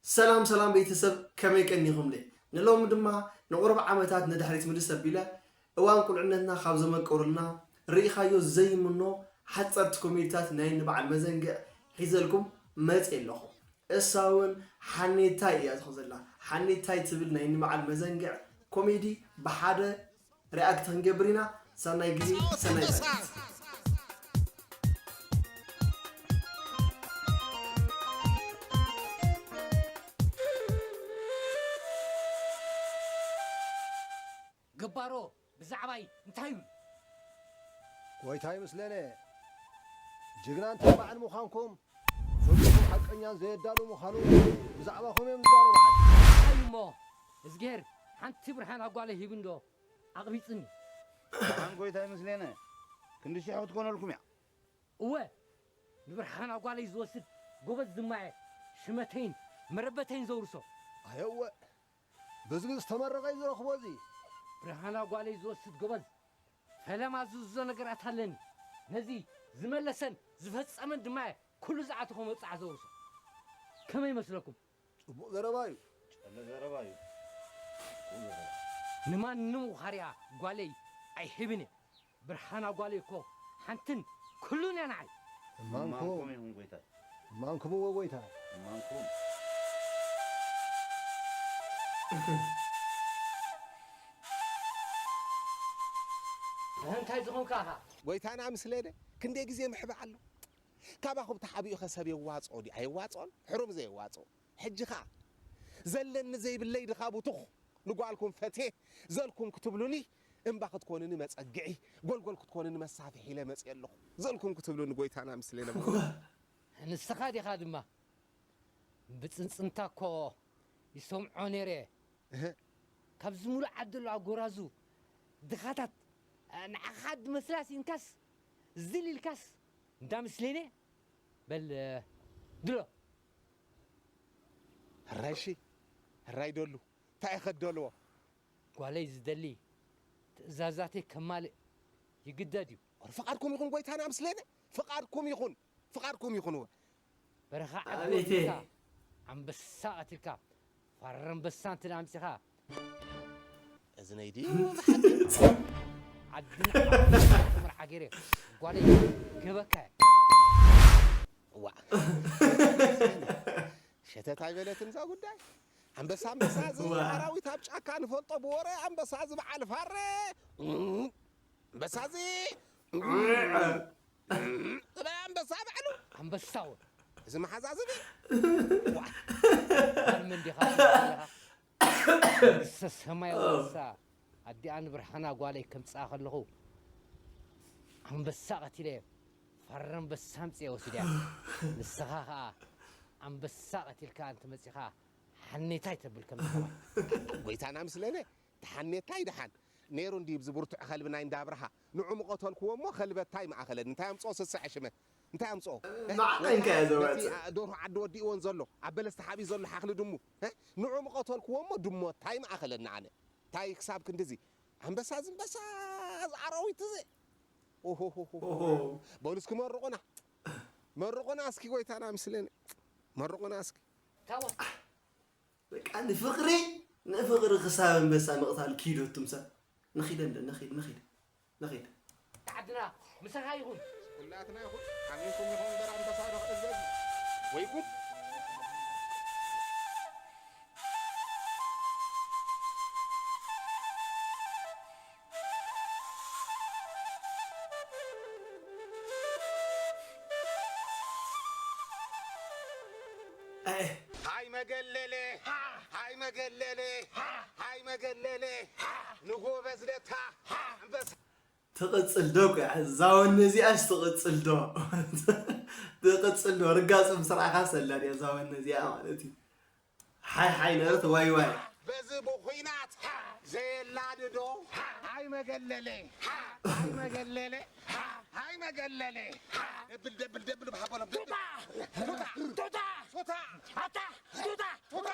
ሰላም ሰላም ቤተሰብ፣ ከመይ ቀኒኹምለይ? ንሎሚ ድማ ንቑሩብ ዓመታት ንድሕሪት ምልስ ኣቢለ፣ እዋን ቁልዕነትና ካብ ዘመቀሩልና፣ ርኢኻዮ ዘይምኖ ሓጸርቲ ኮሜዲታት ናይ ንበዓል መዘንግዕ ሒዘልኩም መጽየ ኣለኹ። እሳ እውን ሓኔታይ እያ ትኾን ዘላ። ሓኔታይ ትብል ናይ ንበዓል መዘንግዕ ኮሜዲ ብሓደ ሪኣክት ክንገብር ኢና። ሰናይ ግዜ፣ ሰናይ ጸሎት። ገባሮ ብዛዕባይ እንታይ ይብል? ጎይታይ ምስለነ ጅግናን ተባዕን ምዃንኩም ፍጹም ሓቀኛን ዘየዳሉ ምዃኑ ብዛዕባኹም እዮም ዝዛረቡ። እንታይ እሞ እዝግሄር ሓንቲ ብርሃን ኣጓለ ሂቡ እንዶ ኣቕቢጽኒ። ደሓን ጎይታይ ምስሌነ ክንዲ ሽሕ ክትኮነልኩም እያ። እወ ንብርሃን ኣጓለይ ዝወስድ ጎበዝ ድማ እየ ሽመተይን መረበተይን ዘውርሶ። ኣየወ ብዝጊ ዝተመረቐ እዩ ዝረኽቦ እዚ። ብርሃን ኣጓለይ ዝወስድ ጎበዝ ፈለማ ዝውዝዞ ነገራት ኣለኒ። ነዚ ዝመለሰን ዝፈጸመን ድማ እየ ኩሉ ዝኣተኾ መብጽዓ ዘውርሶ። ከመይ ይመስለኩም? ጽቡቕ ዘረባ እዩ። ጨለ ዘረባ እዩ። ንማንም ውኻርያ ጓለይ ኣይህብን እየ። ብርሃና ጓለይ እኮ ሓንትን ኩሉን እያ ንዓይ። እማንኩም እማንኩም ይኹን ጎይታይ። እማንኩም እወ ጎይታ። እማንኩም። እንታይ ዝኾንካ ኢኻ? ጎይታና ምስለነ ክንደይ ግዜ ምሕባእ ኣሎ። ካባኹም ተሓቢኡ ኸ ሰብ የዋፅኦ ድዩ? ኣየዋፅኦን? ሕሩም ዘየዋፅኦ። ሕጂ ኸዓ ዘለኒ ዘይብለይ ድኻ ቡቱኽ ንጓልኩም ፈትየ ዘልኩም ክትብሉኒ እምባ ክትኮኑኒ መፀግዒ፣ ጎልጎል ክትኮኑኒ መሳፍሒ ኢለ መፅየ ኣለኹ። ዘልኩም ክትብሉኒ ጎይታና ምስሌነ። ንስኻ ዲኻ ድማ ብፅንፅንታ እኮ ይሰምዖ ነይረ። እህ። ካብዚ ሙሉእ ዓዲ ኣለዋ ጎራዙ ድኻታት ንዓኻ ድመስላ ስኢንካስ ዝል ኢልካስ እንዳ ምስሌነ በል ድሎ። ሕራይ ሺ ሕራይ ደሉ እንታይ ኢኸ ደልዎ? ጓለይ ዝደሊ ትእዛዛተይ ከማልእ ይግደድ እዩ። ወረ ፍቓድኩም ይኹን ጎይታና ምስሌነ። ፍቓድኩም ይኹን ፍቓድኩም ይኹን። ወ በረኻ ዓዲ ኣቤቴ። ወዲእካ ኣንበሳ ቀቲልካ ፋረ ኣንበሳ እንተ ኣምፂኻ እዝነይ ዲ ዓድና መርዓ ገይረ ጓለይ ገበካ ዋ ሸተት ኣይበለትን እዛ ጉዳይ። ኣንበሳ ኣንበሳ እዚ ኣራዊት ኣብ ጫካ ንፈልጦ ብወረ ኣንበሳ እዚ በዓል ፋረ ኣንበሳ እዚ ኣንበሳ በዓሉ ኣንበሳ እውን እዚ መሓዛ እዚ ምን ዲኻ መንግስተ ሰማይ ወርሳ ኣዲኣ ንብርሃና ጓለይ ከምፅኣ ከለኹ ኣንበሳ ቀቲለ ፋረ ኣንበሳ ኣምፅየ ወሲድያ። ንስኻ ኸዓ ኣንበሳ ቀቲልካ እንትመፂኻ ሓኔታይ ተብል ከም ዝኸባይ ጎይታና ምስለነ ተሓኔታይ ደሓን ነይሩ እንዲ ብዚ ብርቱዕ ከልቢ ናይ እንዳብርሃ ንዑ ምቐተልክዎ እሞ ከልበታይ መኣኸለኒ እንታይ ኣምፅኦ ስስዐ ሽመት እንታይ ኣምፅኦ ማዕቐንካ እያ ዘውፅእ። ዶርሆ ዓዲ ወዲእዎን ዘሎ ኣብ በለስ ተሓቢኡ ዘሎ ሓኽሊ ድሙ ንዑ ምቐተልክዎ እሞ ድሞታይ መኣኸለኒ ኣነ እንታይ ክሳብ ክንድዚ ኣንበሳ ዝንበሳ ኣራዊት እዚ ኦሆሆሆ ኦሆ። በሉ እስኪ መርቑና መርቑና እስኪ ጎይታና ምስለኒ መርቑና እስኪ ታወት በቃ ንፍቕሪ ንፍቕሪ ክሳብ ኣንበሳ ምቕታል ኪዶ እቱም ሰብ ንኺደ እንደ ንኺድ ንኺድ ንኺድ ዓድና ምሳኻ ይኹን። ኩላትና ይኹን ኣሚንኩም ይኹን እምበር ኣንበሳ ዶ ክእዘዝ ወይ ጉድ ኣይ ሃይ መገለለ ሃይ መገለለ ሃይ መገለለ ንጎበዝ ለታ ኣንበሳ ትቕፅል ዶ እኮ እያ እዛ ወነ እዚኣስ ትቕፅል ዶ ትቕፅል ዶ ርጋፁ ምስ ረኣኻ ሰላ ድያ እዛ ወነ እዚኣ ማለት እዩ ሓይ ሓይ ነበረት ዋይ ዋይ በዚ ብኹናት ዘየላድዶ ሃይ መገለለ ሃይ መገለለ ሃይ መገለለ ደብል ደብል ደብል ብሓበሎም ደብል ቱታ ቱታ ቱታ ኣታ ቱታ ቱታ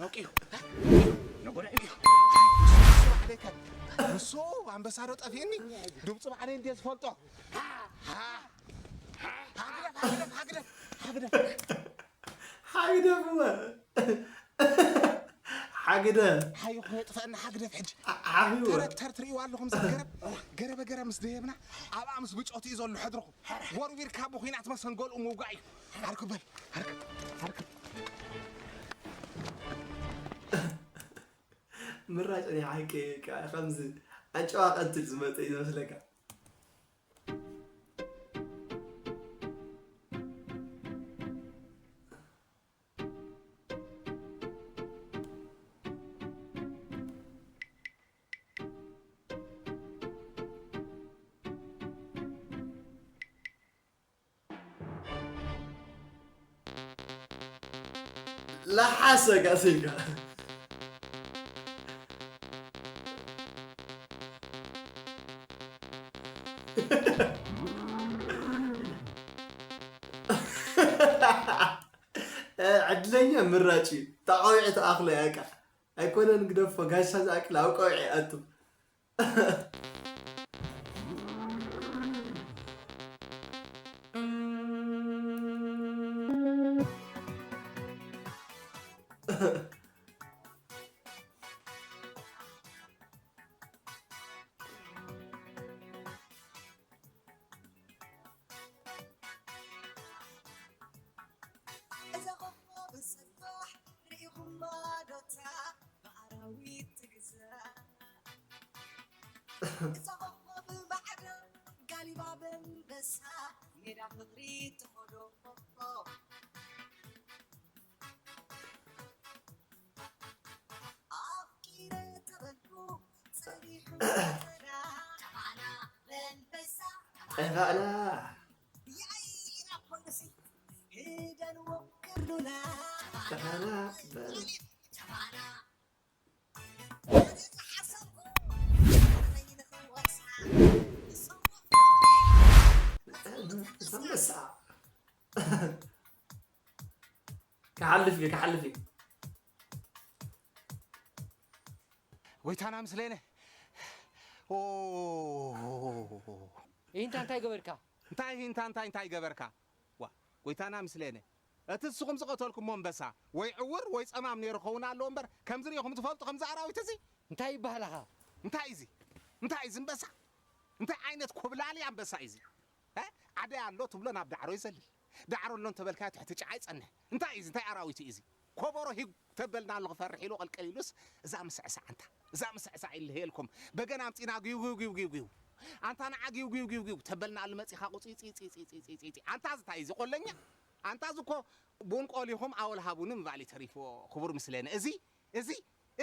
ነቂዩ ነጎዳ እዩ ንሱ ባዕለይ ከ ንሱ ኣንበሳ ዶ ጠፊእኒ ድምፂ ባዕለይ እንድየ ዝፈልጦ ግደ ሓዩ ከየጥፈአና ሓግደፍ ሕጂ ዓብዩ ተረተር ትርእይዋ ኣለኹም ዘገረብ ገረበ ገረ ምስ ደየብና ኣብኣ ምስ ብጮት እዩ ዘሎ ሕድርኹም ወርዊርካ ብኹናት መሰንገልኡ ምውጋእ እዩ ዓርኩ በል ዓርኩ ዓርኩ ምራጭ ናይ ሓቂ ከምዚ ኣጨዋ ቀንትል ዝመፀ እዩ ዝመስለካ። ለሓሰ ጋሴጋ ዕድለኛ ምራጭ እዩ። ተቃዊዐ ተኣኽሎ ያቃ ኣይኮነን ግደፎ ጋሻ ዝኣክል ኣብ ቀውዒ ኣቱ እዛ ኮኾብ ሰባሕ ርኢኹማ ዶታ ብኣራዊት ትግዛእ እዛ ኮኾብ ማዕረ ጋሊባ በንበሳ ሜዳ ፍቕሪ ትኸዶ ኣፍቂረ ተበልኩ ጸኒሑ ተራ ተባዕላ በንበሳ ጠፋእላ ያይ ኢና ፖሊሲ ሄደን ወቅሉና ጠፋእላ በል ሓሰብኩ ንኽወሳ ኣንበሳ ክሓልፍ እዩ ክሓልፍ እዩ ጎይታና ምስሌነ ኢንታ እንታይ ገበርካ? እንታይ ኢንታ እንታይ እንታይ ገበርካ ዋ ጎይታና ምስሌነ እቲ ንስኹም ዝቐተልኩሞ ኣንበሳ ወይ ዕውር ወይ ጸማም ነይሩ ክኸውን ኣለዎ እምበር ከምዚ ሪኢኹም ትፈልጡ ከምዚ ኣራዊት እዚ እንታይ ይበሃላኻ? እንታይ እዚ እንታይ እዚ ኣንበሳ እንታይ ዓይነት ኮብላሊ ኣንበሳ እዩ እዚ ኣደይ ኣሎ ትብሎ ናብ ዳዕሮ ይዘልል ዳዕሮ ኣሎ እንተበልካዮ ትሕቲ ጫዓ ይጸንሕ እንታይ እዩ እዚ እንታይ ኣራዊት እዩ እዚ ኮቦሮ ሂግ ተበልና ኣሎ ክፈርሕ ኢሉ ቀልቀል ኢሉስ እዛ ምስዕሳዕ ኣንታ እዛ ምስዕሳዕ ይልህየልኩም በገና ኣምፂና ግዩ ግዩ ግዩ ግዩ ግዩ ኣንታ ንዓ ግዩ ግዩ ግዩ ግዩ ተበልና ኣሎ መፂኻ ቁፂፂፂፂፂፂፂፂ ኣንታ ዝታይ እዚ ቆለኛ ኣንታ ዝኮ ቡን ቆሊኹም ኣወል ሃቡኒ ምባል እዩ ተሪፍዎ ክቡር ምስለነ እዚ እዚ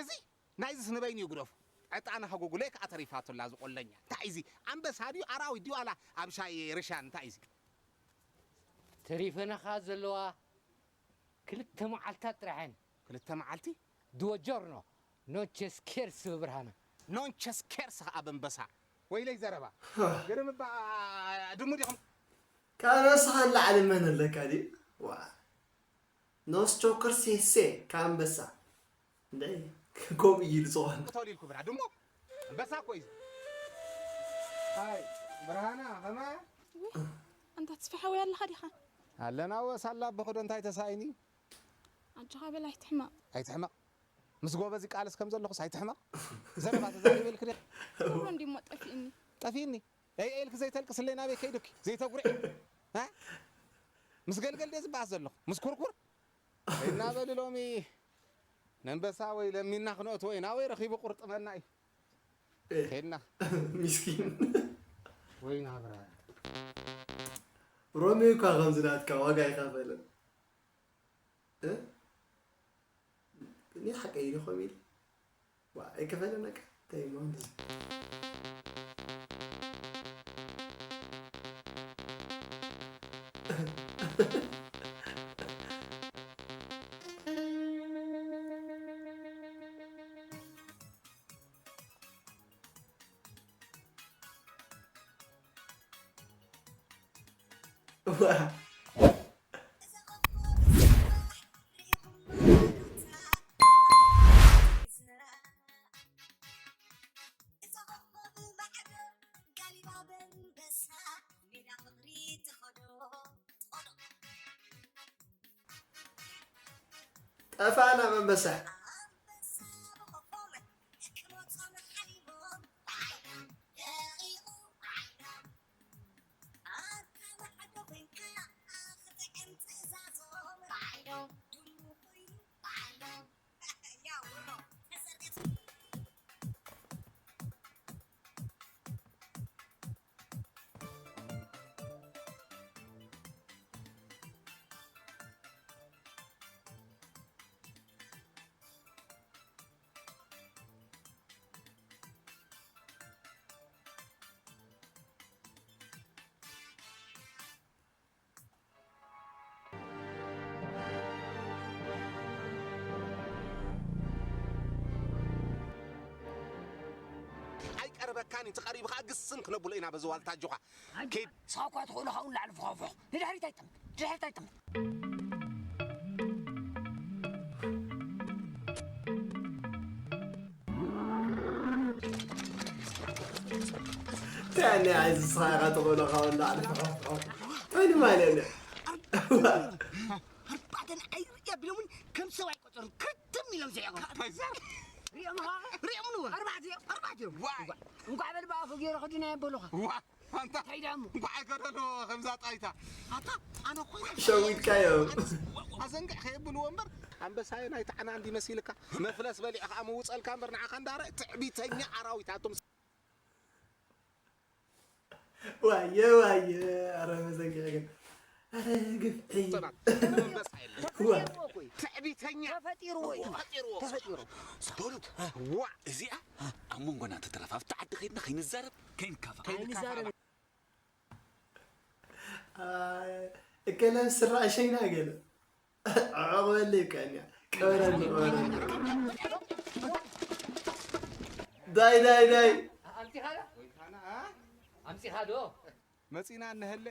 እዚ ናይዚ ስንበይን እዩ ግደፉ ዕጣና ከጎጉለ ከዓ ተሪፋቱላ ዝቆለኛ እንታይ እዚ ኣንበሳ ድዩ ኣራዊት ድዩ ኣላ ኣብ ሻይ ርሻን እንታይ እዚ ተሪፈናኻ ዘለዋ ክልተ መዓልታት ጥራሐን ክልተ መዓልቲ ድወ ጆርኖ ኖቸስ ኬርስ ብብርሃነ ኖንቸስ ኬርስ ከዓ በንበሳ ወይለይ ዘረባ ግርም እባ ድሙ ዲኹም ካብ ርእስኻ ንላዕሊ መን ኣለካ ድዩ ዋ ኖስቾክር ሴሴ ካብ ኣንበሳ እንደይ ከምኡ እዩ ዝኸውን ተወሊልኩ ብራ ድሞ ኣንበሳ እኮ እዩ ኣይ ብርሃና ከማ ኣንታ ተስፋ ሓወይ ኣለኻ ዲኻ ኣለና ወስ ኣላ ኣቦ ክዶ እንታይ ተሳኢኒ ኣጆኻ በል ኣይትሕመቕ ኣይትሕመቕ ምስ ጎበዚ ቃልስ ከም ዘለኹስ ኣይትሕመቕ ዘረባ ተዛሪበልክ ዲ ኩሉ እንዲሞ ጠፊእኒ ጠፊእኒ ኤይ ኤልክ ዘይተልቅስለይ ናበይ ከይዱኪ ዘይተጉርዒ እ? ምስ ገልገል ድየ ዝበኣስ ዘለኹ ምስ ኩርኩር ከይድና በሊ ሎሚ ነንበሳ ወይ ለሚንና ክነእትዎ ኢና ወይ ረኺቡ ቁርጥመና እዩ ከይድና ሚስኪን ወይ ናብራ ሮሚ እኳ ከምዚ ናትካ ዋጋ ኣይኸፈለን እ? እኔ ሓቀይ ኢሉ ኾም ኢሉ ዋ ኣይከፈለን በቃ እንታይ ማለት ጠፋና መንበሳ ረካኒ፣ እቲ ቀሪቡ ኸዓ ግስን ክነብሎ ኢና በዚ ዋልታ ኣጆኻ። ኪድ። ንስኻ እኳ ትኽእሎ ኻብኡ ንላዕሊ ፍኾፍኽ። ንድሕሪት ኣይጠምት። ድሕሪት ኣይጠምት። ታኒ፣ ኣይዚ ንስኻ ኢኻ ትኽእሎ ኻብኡ ንላዕሊ ፍኾፍኽ። ታኒ ማለት እዩ። ኣርባዕተን ኣይርእያ ቢሎምን ከም ሰብ ኣይቆጸሩን። ክርትም ኢሎም ስሒቖም። እንታይ ዘር? ሪኦም ኸዓ? ሪኦም ንዋ። ኣርባዕተ እዮም። ኣርባዕተ እዮም። ዋይ። እንኳዕ በል ብኣፉ ገይሩ ክድና የበሉኻ። ዋ፣ ኣንታ እንታይ ደኣ እሞ? እንኳዕ ኣይገደሎ ከምዛ ጣይታ። ኣታ፣ ኣነ ኮይነ ሸዊድካዮ። ኣዘንግዕ ከየብልዎ እምበር፣ ኣንበሳዮ ናይ ጣዕና እንዲ መሲልካ። መፍለስ በሊዑ ኸዓ ምውጸልካ እምበር፣ ንዓኻ እንዳረእ ትዕቢተኛ ኣራዊት ኣቶም። ዋየ፣ ዋየ፣ ኣረ መዘንግዕ ግን። ኣረ ግፍዒ። ጽናት፣ ኣንበሳ የለን። ዋ። ትዕቢተኛ። ተፈጢርዎ እዩ። ተፈጢርዎ። ተፈጢሩ። በሉ፣ ዋ፣ እዚኣ ኣብ መንጎና ትትረፍ። ኣብቲ ዓዲ ከይድና ከይንዛረብ፣ ከይንካፋ። ከይንካፋ። ኣይንዛረብ። ኣይ፣ እከለ ስራዕ ሸይና ገለ። ዕዕቕ በለይ እኮ እያ። ቅበረኒ፣ ቅበረኒ። ዳይ፣ ዳይ፣ ዳይ። ኣምጺኻ ዶ? ኣምጺኻ ዶ? መጺና እንሀለ፣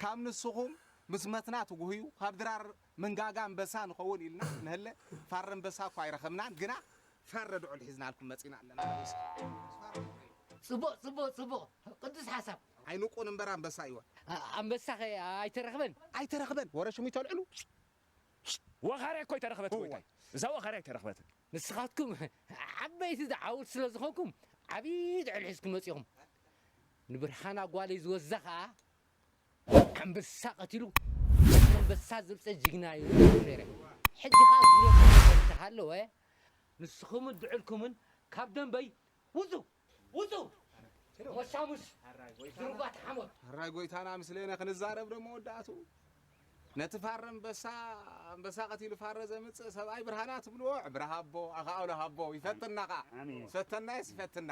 ካብ ንስኹም ምስ መትና ትጉህዩ፣ ካብ ድራር መንጋጋ ኣንበሳ ንኸውን ኢልና እንሀለ፣ ፋረ ኣንበሳ እኳ ኣይረኸብናን፣ ግና ፋረ ድዑል ሒዝናልኩም መጺና ኣለና። ጽቡቕ፣ ጽቡቕ፣ ጽቡቕ። ቅዱስ ሓሳብ። ኣይንቁን እምበር ኣንበሳ ይወ። ኣ-፣ ኣንበሳ ኸ ኣይተረኽበን? ኣይተረኽበን። ወረ ሽሙ ይተልዕሉ። ወኻርያ እኮ ኣይተረኽበት እወ። ጎይታይ። እዛ ወኻርያ ኣይተረኽበትን። ንስኻትኩም ዓበይቲ ዝዓውት ስለ ዝኾንኩም ዓብዪ ድዕል ሒዝኩም መጺኹም። ንብርሃና ጓለይ ዝወዛ ኸኣ ኣንበሳ ቀቲሉ ኣንበሳ ዘምጸ ጅግና እዩ ነይረ። ሕጂ ኸኣ ዙርያኹም እንተሃለወ ንስኹምን ድዕልኩምን ካብ ደንበይ ውጹ! ውጹ! ሞሻሙሽ! ዝርጓት ሓሞት! ሕራይ ጎይታና ምስሌነ ክንዛረብ ዶ መወዳእቱ? ነቲ ፋረ ኣንበሳ፣ ኣንበሳ ቀቲሉ ፋረ ዘምጽእ ሰብኣይ ብርሃና ትብልዎ፣ ዕብረ ሃቦ፣ ኣኻእሎ ሃቦ፣ ይፈትና ኸኣ። ኣሜን። ዝፈተናየስ ይፈትና።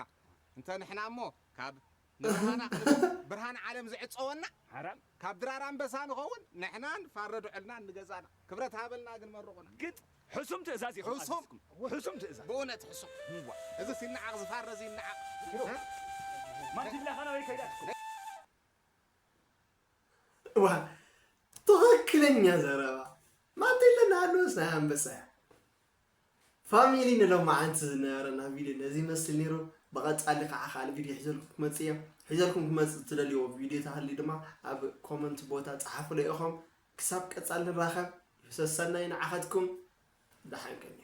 እንተ ንሕና እሞ ካብ ንብርሃና፣ ብርሃን ዓለም ዝዕጸወና፣ ሓራም። ካብ ድራር ኣንበሳ ንኸውን፣ ንሕናን ፋረ ድዑልናን ንገዛና። ክብረት ሃበልና ግን መርቑና። ግጥ ሕሱም ትእዛዝ ኢኹም ሕሱም። ኣዚዝኩም። ሕሱም ትእዛዝ። ብእውነት ሕሱም። እዋ። እዚ ሲነዓቕ ዝፋረ እዚ ይነዓቕ። ማንቲላ ኸና ወይ ከይዳ። ዋ፣ ትኽክለኛ ዘረባ። ማንቲላ እናሃለወስ ናይ ኣንበሳ እያ። ፋሚሊ፣ ንሎማዓንቲ ዝነበረና ቪድዮ ነዚ ይመስል ነይሩ። ብቐጻሊ ከዓ ካልእ ቪድዮ ሒዘልኩም ክመጽእ እየ። ሒዘልኩም ክመጽእ እትደልይዎ ቪድዮ ተሃልዩ ድማ ኣብ ኮመንት ቦታ ጸሓፉለይ ኢኹም። ክሳብ ቀጻሊ ንራኸብ። ሰሰናዩ ንዓኻትኩም። ደሓን ቀኒ።